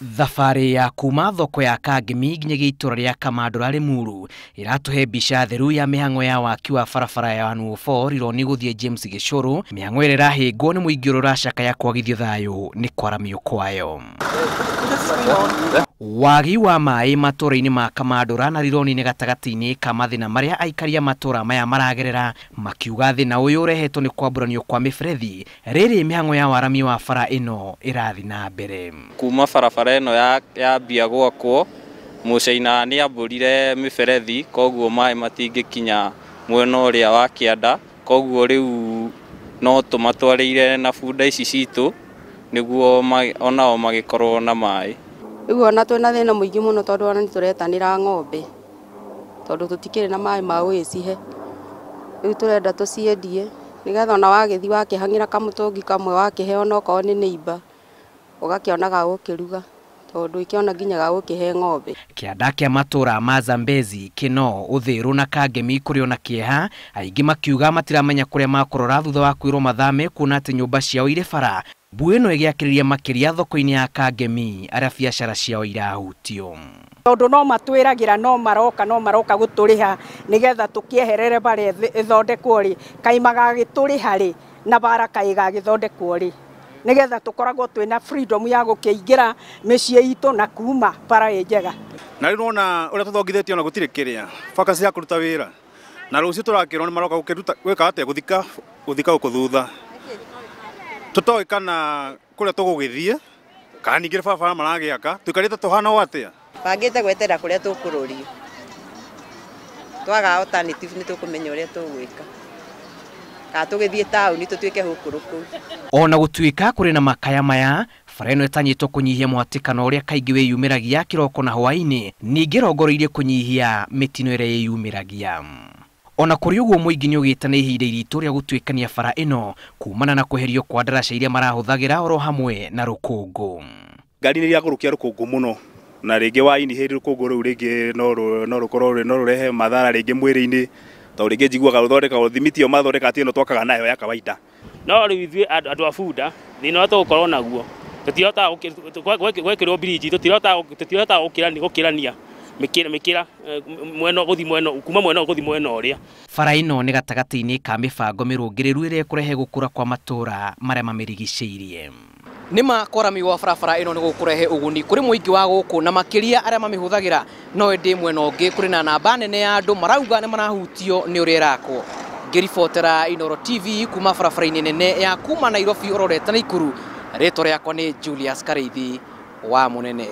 Thabarĩ ya kuma thoko ya Kangemi nginyagia itũra rĩa Kamandũra Limuru ĩratũhe mbica theru ya mĩhang'o ya waki wa barabara ya 104 Rironi gũthiĩ James Gĩchũrũ, mĩhang'o ĩrĩa ĩrahĩngwo nĩ mũingĩ ũrĩa ũracakaya kwagithio thayũ nĩ kwaramio kwayo. Wagi wa maĩ matũra-inĩ ma Kamandũra na Rironi nĩ gatagatĩ-inĩ ka mathĩna marĩa aikari a matũra maya maragerera, makiuga thĩna ũyũ ũrehetwo nĩ kwambũranio kwa mĩberethi rĩrĩ mĩhang'o ya waramia wa bara ĩno ĩrathiĩ na mbere. Kuma barabara ĩno yambia gwakwo, mũcaina nĩ ambũrire mĩberethi, koguo maĩ matingĩkinya mwena ũrĩa wa kĩanda, koguo rĩu no tũmatwarĩire na bunda ici citũ nĩguo onao magĩkorwo na maĩ. Rĩu ona twĩna thĩna mũingĩ mũno tondũ ona nĩtũretanĩra ng'ombe tondũ tũtikĩrĩ na maĩ ma gũgĩcihe. Rĩu tũrenda tũciendie nĩgetha ona wagĩthiĩ wakĩhang'ĩra kamũtũngi kamwe wakĩheo onokorwo nĩ neighbour ũgakĩona ga gũkĩruga tondũ ikĩona nginya ga gũkĩhe ng'ombe. Kĩanda kĩa matũra ma Zambezi, Kinoo, Uthiru na Kangemi kũrĩ ona kĩeha, aingĩ makiuga matiramenya kũrĩa makũrora thutha wa kwĩrwo mathame kuona atĩ nyũmba ciao irĩ bara. Mbui ĩno ĩgĩakĩrĩria makĩria thoko-inĩ ya Kangemi arĩa biacara ciao irahutio. Tondũ no matwĩragĩra no maroka gũtũrĩha nĩgetha tũkĩeherere bara ĩthondekwo rĩ, kaĩ magagĩtũrĩha rĩ na bara kaĩ ĩgagĩthondekwo rĩ, nĩgetha tũkoragwo twĩna freedom ya gũkĩingĩra mĩciĩ itũ na kuma bara ĩ njega. Na rĩu nĩwona ũrĩa tũthongithĩtio ona gũtirĩ kĩrĩa baka cia kũruta wĩra, na rũciũ tũrakĩrwo nĩ maroka gũkĩruta gwĩka atĩa, gũthika gũkũ thutha tũtoĩ kana kũrĩa tũgũgĩthiĩ kana ningĩ barabara maragĩaka tũikarĩte tũhana o atĩa. Bangĩte gwetera kũrĩa tũkũrũrio, twaga alternative nĩ tũkũmenya ũrĩa tũgwĩka kana tũgĩthiĩ taũni tũtuĩke hũkũrũ kũu. Ona gũtuĩka kũrĩ na makaya maya, bara ĩno ĩtanyĩtwo kũnyihia mũhatĩkano ũrĩa kaingĩ wĩyumĩragia kĩroko na hwaĩ-inĩ, ningĩ ĩrongoreirie kũnyihia mĩtino ĩrĩa ĩyumĩragia. Ona kũrĩ ũguo mũingĩ nĩ ũgĩte na ihinda iritũ rĩa gũtuĩkania bara ĩno kumana na kweherio kwa ndaraca iria marahũthagĩra oro hamwe na rũkũngũ. Ngari nĩ iragũrũkia rũkũngũ mũno na rĩngĩ wa inhale rũkũngũ rũu rĩngĩ no rũkorwo no rũrehe madhara rĩngĩ mwĩrĩ-inĩ, tondũ rĩngĩ njiguaga rũthondeka thimiti ĩyo mathondeka atĩ ĩno twakaga nayo ya kawaida. No rĩu ithuĩ andũ a bunda thĩna ũrĩa tũgũkorwo naguo tũtihotaga gwĩkĩrwo bridge, tũtihotaga gũkĩrania mĩkĩra mwena gũthiĩ mwena kuma mwena gũthiĩ mwena ũrĩa. Bara ĩno nĩ gatagatĩ-inĩ ka mĩbango mĩrũngĩrĩru ĩrĩa ĩkũrehe gũkũra kwa matũra marĩa mamĩrigicĩirie. Nĩma kwaramio wa barabara ĩno nĩ gũkũrehe ũguni kũrĩ mũingĩ wa gũkũ na makĩria arĩa mamĩhũthagĩra, no ĩndĩ mwena ũngĩ kũrĩ na namba nene ya andũ marauga nĩ marahutio nĩ ũrĩa ĩrakwo. Ngĩribotera Inooro TV kuma barabara-inĩ nene ya kuma Nairobi ũrorete Naikuru, rĩtwa rĩakwa nĩ Julius Karĩithi wa Mũnene.